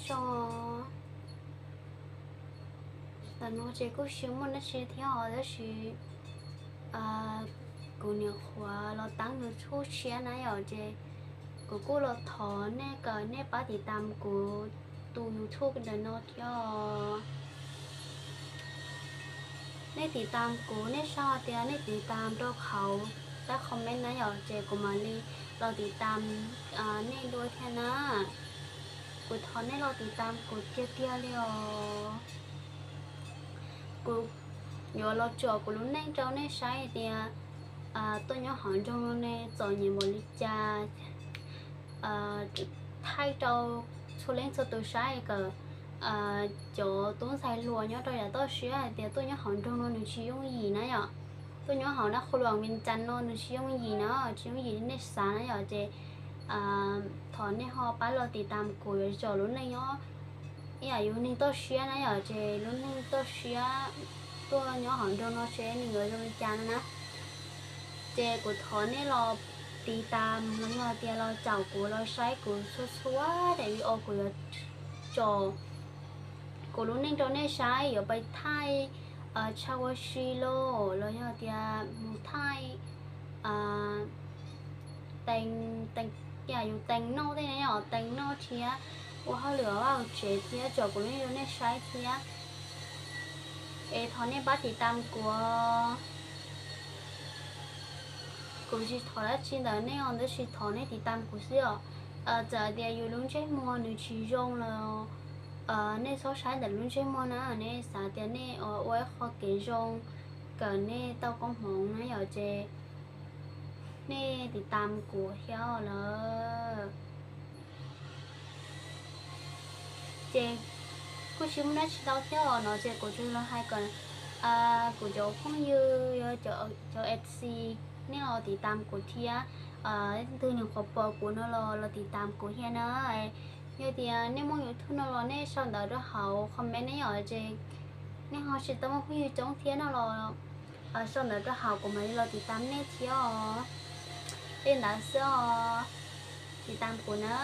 Zoo, ntawm no ces kuj tsis muaj dab tsi thiab os, tab sis kuv niam qhuav los teeb YouTube tshiab na yom, ces kuv kuj los thov nej kom nej pab tiv tam kuv tus YouTube ntawm no thiab os. Nej tiv tam kuv, nej sau tias nej tiv tam rau hauv tab comment na yom, ces kuv mam li los tiv tam nej dua thiab na. Kuv thov nej los tiv tam kuv tiag tiag li os. Kuv yuav los tsom kuv lub neej rau nej saib hais tias tuaj nyob hauv nroog no ne txom nyem npaum li cas, thaij rau txhua leej txhua tus saib kom cov tub ntxhais hluas nyob rau yav toj siab hais tias tuaj nyob hauv nroog no nws tsis yooj yim na yom. Tuaj nyob hauv na qhuv luam Vias Cas no nws tsis yooj yim na, tsis yooj yim li nej xav na yom, ces thov nej ho pab los tiv tam kuv yuav tsom lub neej nyob ib yam yus neeg toj siab na yom, ces lub neej toj siab tuaj nyob hauv nroog no seb nws yuav zoo li cas no na. Ces kuv thov nej los tiv tam los yog tias los caum kuv los saib kuv txhua txhua daim video kuv yuav tsom kuv lub neej rau nej saib, yuav pais thaij tshaj ua si los los yog tias mus thaij tees, yus tees noj tej ne, tees noj thiab ua hauj lwm vaj tsev thiab tsom kuv lub neej rau nej saib thiab. Es thov nej pab tiv tam kuv. Kuv tsis thov dab tsi ntawm nej os, tab sis thov nej tiv tam kuv xwb os. Txawm tias yus lub ntsej muag nws tsis zoo los nej txhob saib ntawm lub ntsej muag na, nej xav tias nej ua ib qho kev zoo kom nej tau koob hmoov na yom, ces nej tiv tam kuv thiab lawm. Ces kuj tsis muaj dab tsi ntau thiab os, no ces kuv tsuas los hais kom kuv cov phooj ywg, cov F C, nej los tiv tam kuv thiab. Leej twg nws qhuav pom kuv no los los tiv tam kuv thiab na. Yog tias nej muaj YouTube no los nej sau ntawv rau hauv comment ne yom, ces nej ho tsis tau muaj phooj ywg coob thiab no los sau ntawv rau hauv kuv mam li los tiv tam nej thiab os. Li ntawd xwb os, tiv tam kuv na.